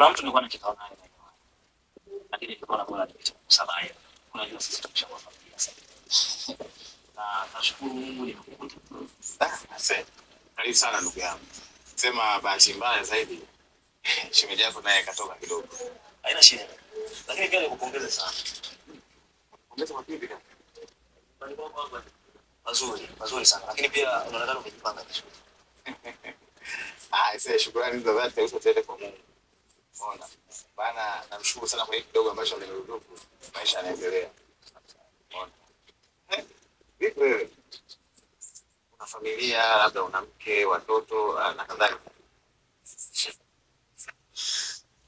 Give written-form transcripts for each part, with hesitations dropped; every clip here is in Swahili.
Kuna mtu nilikuwa na kikao naye maeneo haya. Lakini nilikuwa bora nipite kusabahi. Unajua sisi tumeshakuwa familia sasa. Na nashukuru Mungu nimekukuta. Ah, asante. Karibu sana ndugu yangu. Sema bahati mbaya zaidi shemeji yako naye katoka kidogo. Haina shida. Lakini pia nikupongeze sana. Ongeza kwa kipi kaka? Mazuri, mazuri sana. Lakini pia unaonekana umejipanga vizuri. Ah, sasa shukrani za dhati kabisa tele kwa Mungu. Unaona? Maana namshukuru sana kwa hiki kidogo ambacho ameniruzuku. Maisha yanaendelea. Unaona? Eh, vipi wewe? Una familia, labda una mke, watoto na kadhalika?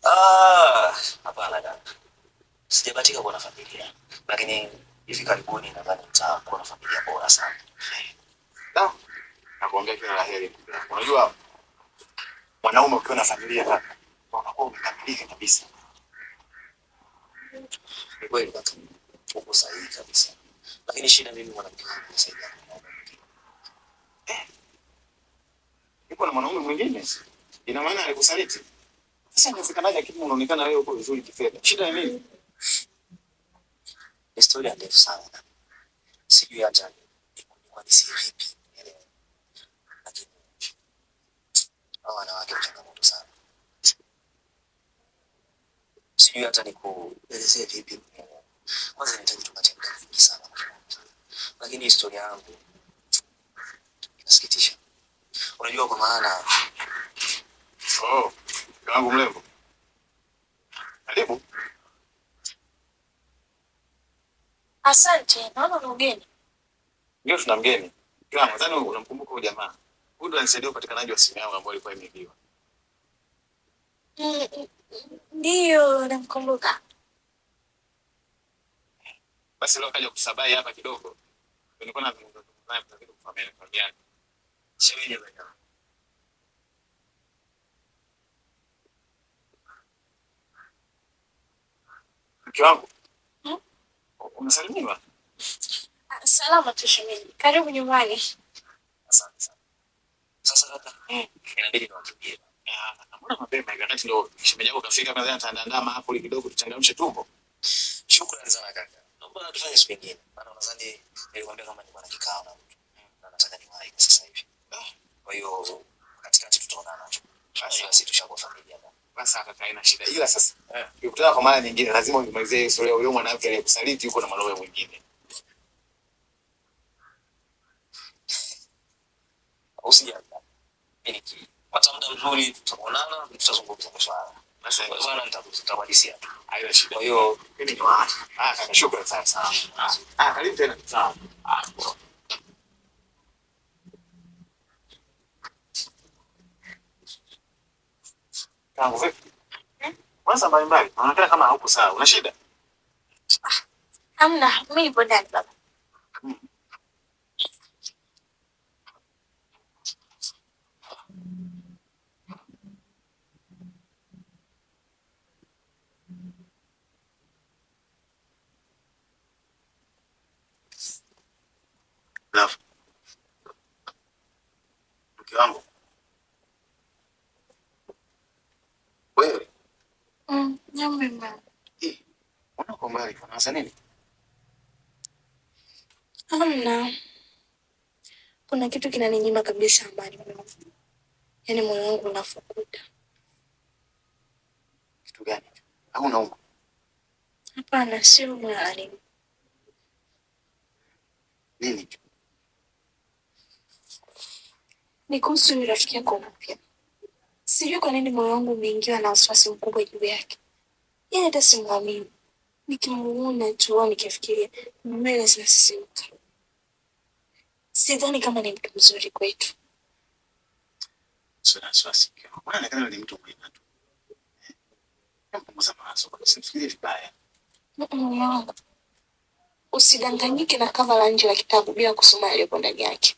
Ah, hapana dada. Sijabahatika kuwa na familia. Lakini hivi karibuni nadhani nitakuwa na familia bora sana. Da, nakuambia kila la heri. Unajua mwanaume ukiwa na familia kaka, unakuwa umekamilika kabisa. Ni kweli kaka. Uko sahihi kabisa. Lakini shida mimi mwanamke wangu nisaidia na mwanaume mwingine. Yuko na mwanaume mwingine, ina maana alikusaliti. Sasa inawezekanaje lakini unaonekana wewe uko vizuri kifedha? Shida ni nini? Historia ndefu sana. Sijui hata ni si vipi. Lakini hawa wanawake ni changamoto sana. Sijui hata nikuelezee vipi. Kwanza nahitaji tupate muda mwingi sana kuzungumza. Lakini historia yangu inasikitisha. Unajua kwa maana Oh, mke wangu mrembo. Karibu. Asante, naona una ugeni. Ndio tuna mgeni. Kila nadhani unamkumbuka huyu jamaa. Huyu ndo alisaidia upatikanaji wa simu yangu ambayo ilikuwa imeibiwa. Ndiyo, namkumbuka. Basi leo kaja kusabai hapa kidogo. Nilikuwa nazungumza naye kuna kitu kufahamiana kufahamiana. Shemeji bwana. Mke wangu, Hmm? unasalimiwa? Salama tu shemeji, karibu nyumbani. Asante sana. Sasa kaka, inabidi niwakimbie. Ah, mbona mapema hivi wakati ndo shemeji yako kafika kwanza ataandaa hapo kidogo tuchangamshe tumbo. Shukrani sana kaka. Naomba tufanye siku nyingine. Maana unadhani nilikwambia kama nilikuwa na kikao na mtu. Na nataka niwahi kwa sasa hivi. Kwa hiyo katikati tutaonana tu. Basi. Sisi tushakuwa familia bwana. Basi kaka, haina shida. Ila sasa ukikutana kwa mara nyingine lazima umalizie historia ya huyo mwanamke aliyekusaliti yuko na mwanaume mwingine. Usijali. Mimi nikipata muda mzuri tutaonana, tutazungumza kwa swala. Basi Kwa hiyo bwana nitakuhadisia tu. haina shida. Kwa hiyo mimi niwaache. Ah, kaka, shukrani sana. Sawa. Ah, karibu tena. Sawa. Ah, poa. Tangu vipi? Kwanza mbalimbali, unaonekana kama hauko sawa. Una shida? Hamna, mimi nipo ndani baba. Love. Mke wangu. Wewe, Nyambe mama. eh, mbona uko mbali? Unawaza nini? Hamna, kuna kitu kinaninyima kabisa amani mume wangu. Yaani moyo wangu unafukuta. Kitu gani? Au unaumwa? Hapana, sio wala nini. Nini? Ni kuhusu yule rafiki yako mpya. Sijui kwa nini moyo wangu umeingiwa na wasiwasi mkubwa juu yake. Yeye hata simuamini. Nikimuona tu au nikifikiria, nywele zinasisimka. Sidhani kama ni mtu mzuri kwetu. Sio na wasiwasi. Mke wangu. Mbona anaonekana ni mtu mwema tu. Punguza mawazo, usimfikirie vibaya. Mume wangu, usidanganyike na kava la nje la kitabu bila kusoma yaliyopo ndani yake.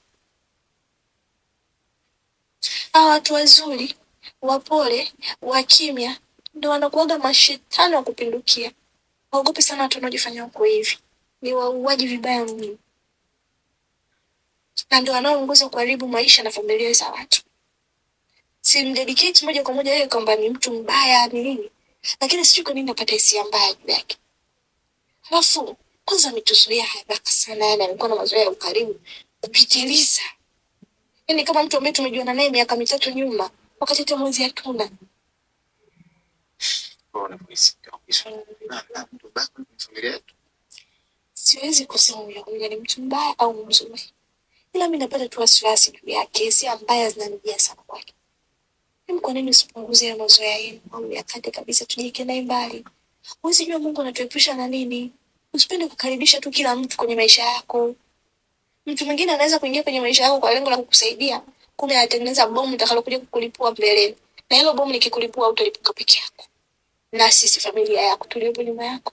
Hawa watu wazuri, wapole, wakimya ndio wanakuwaga mashetani wa kupindukia. Waogope sana watu wanaojifanya wako hivi, ni wauaji vibaya mno, na ndio wanaoongoza kuharibu maisha na familia za watu. Simdedicate moja kwa moja yeye kwamba ni mtu mbaya ni nini, lakini sijui kwa nini napata hisia mbaya juu yake. Alafu kwanza ametuzoea haraka sana, yani amekuwa na mazoea ya ukarimu kupitiliza, yani kama mtu ambaye tumejuana naye miaka 3 nyuma, wakati hata mwezi hatuna. Kwa unavyohisi mke wangu, na mtu mbaya kwenye familia yetu. Siwezi kusema moja kwa moja ni mtu mbaya au mzuri, ila mi napata tu wasiwasi juu yake, hisia mbaya zinanijia sana kwake. Mimi kwa nini usipunguze hayo mazoea yenu au yakate kabisa, tujiweke naye mbali? Huwezi jua Mungu anatuepusha na nini. Usipende kukaribisha tu kila mtu kwenye maisha yako. Mtu mwingine anaweza kuingia kwenye maisha yako kwa lengo la kukusaidia, kumbe anatengeneza bomu litakalokuja kukulipua mbeleni, na hilo bomu likikulipua utalipuka peke yako, na sisi familia yako tuliopo nyuma yako.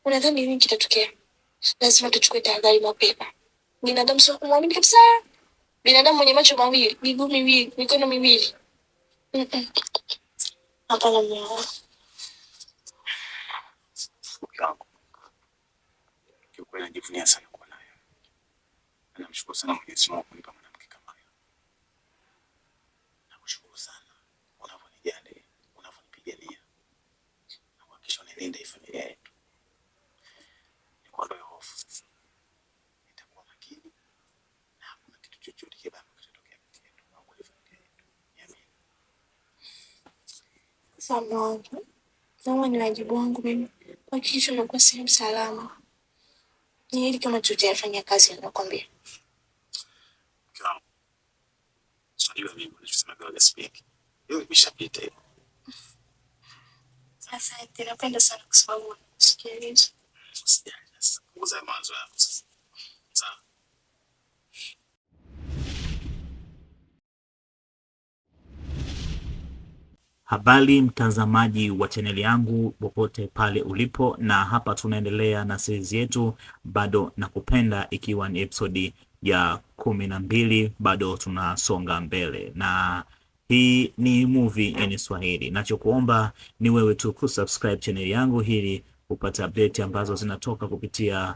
Unadhani nini kitatokea? Lazima tuchukue tahadhari mapema. Binadamu sio kumwamini kabisa. Binadamu mwenye macho mawili, miguu miwili, mikono miwili. Mm-mm. Hapana mume wangu. Mke wangu, kiukweli najivunia sana kuwa naye. Na namshukuru sana Mwenyezi Mungu kunipa mwanamke kama wewe. Nakushukuru sana unavyonijali, unavyonipigania na kuhakikisha unailinda hii familia yetu. Nikuondoe hofu sasa. Nitakuwa makini na hakuna kitu chochote kibaya kitatokea kati yetu au kwenye familia yetu. Niamini. Sasa mume wangu, naomba ni wajibu wangu mimi kuhakikisha unakuwa sehemu salama. Ni heri kama tutayafanyia kazi, nakwambia. Mke wangu, si unajua mimi unachosema kwa spiki. Hiyo imeshapita hiyo. Asante, napenda sana kwa sababu unanisikiliza. Usijali sasa. Punguza mawazo yako sasa. Sawa. Habari mtazamaji wa chaneli yangu popote pale ulipo, na hapa tunaendelea na series yetu Bado Nakupenda, ikiwa ni episodi ya 12. Bado tunasonga mbele na hii ni movie in Swahili. Nachokuomba ni wewe tu kusubscribe channel yangu ili upate update ambazo zinatoka kupitia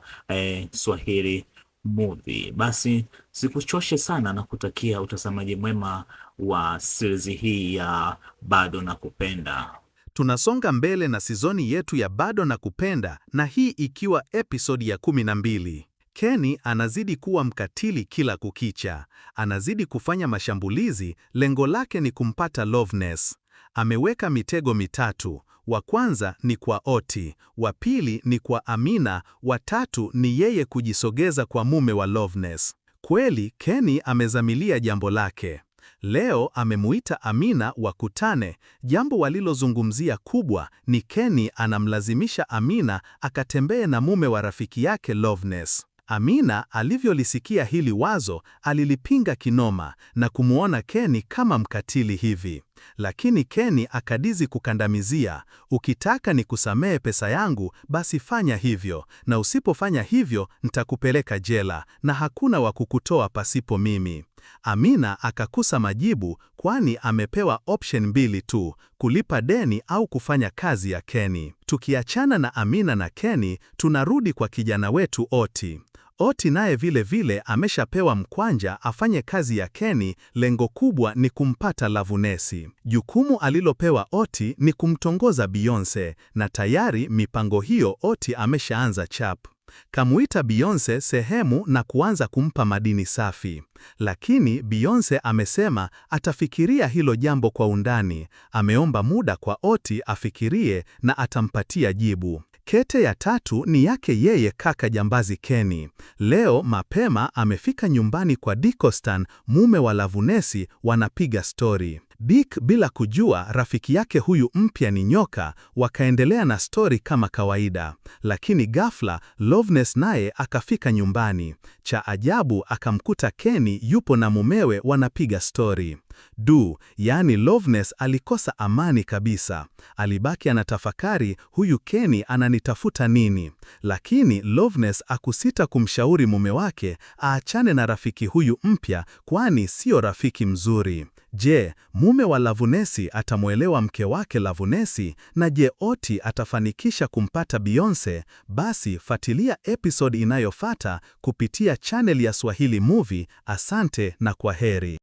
Swahili Movie. Basi sikuchoshe sana na kutakia utazamaji mwema wa series hii ya Bado Nakupenda. Tunasonga mbele na sizoni yetu ya Bado Nakupenda, na hii ikiwa episodi ya 12. Kenny anazidi kuwa mkatili kila kukicha. Anazidi kufanya mashambulizi, lengo lake ni kumpata Loveness. Ameweka mitego mitatu. Wa kwanza ni kwa Oti, wa pili ni kwa Amina, wa tatu ni yeye kujisogeza kwa mume wa Loveness. Kweli Kenny amezamilia jambo lake. Leo amemuita Amina wakutane. Jambo walilozungumzia kubwa ni Kenny anamlazimisha Amina akatembee na mume wa rafiki yake Loveness. Amina alivyolisikia hili wazo alilipinga kinoma na kumuona Kenny kama mkatili hivi. Lakini Kenny akadizi kukandamizia, ukitaka nikusamee pesa yangu basi fanya hivyo, na usipofanya hivyo nitakupeleka jela na hakuna wa kukutoa pasipo mimi. Amina akakosa majibu, kwani amepewa option mbili tu, kulipa deni au kufanya kazi ya Kenny. Tukiachana na Amina na Kenny, tunarudi kwa kijana wetu Oti. Oti naye vile vile ameshapewa mkwanja afanye kazi ya Kenny, lengo kubwa ni kumpata Lavunesi. Jukumu alilopewa Oti ni kumtongoza Beyonce, na tayari mipango hiyo Oti ameshaanza chap. Kamuita Beyonce sehemu na kuanza kumpa madini safi. Lakini Beyonce amesema atafikiria hilo jambo kwa undani. Ameomba muda kwa Oti afikirie na atampatia jibu. Kete ya tatu ni yake yeye kaka jambazi Kenny. Leo mapema amefika nyumbani kwa Dicostan, mume wa Lavunesi, wanapiga stori. Dick bila kujua rafiki yake huyu mpya ni nyoka, wakaendelea na stori kama kawaida. Lakini ghafla Loveness naye akafika nyumbani. Cha ajabu akamkuta Kenny yupo na mumewe wanapiga stori. Du, yaani Loveness alikosa amani kabisa. Alibaki anatafakari, huyu Kenny ananitafuta nini? Lakini Loveness akusita kumshauri mume wake aachane na rafiki huyu mpya, kwani sio rafiki mzuri. Je, mume wa Lavunesi atamwelewa mke wake Lavunesi? Na je, Oti atafanikisha kumpata Beyonce? Basi fuatilia episode inayofuata kupitia channel ya Swahili Movie. Asante na kwaheri.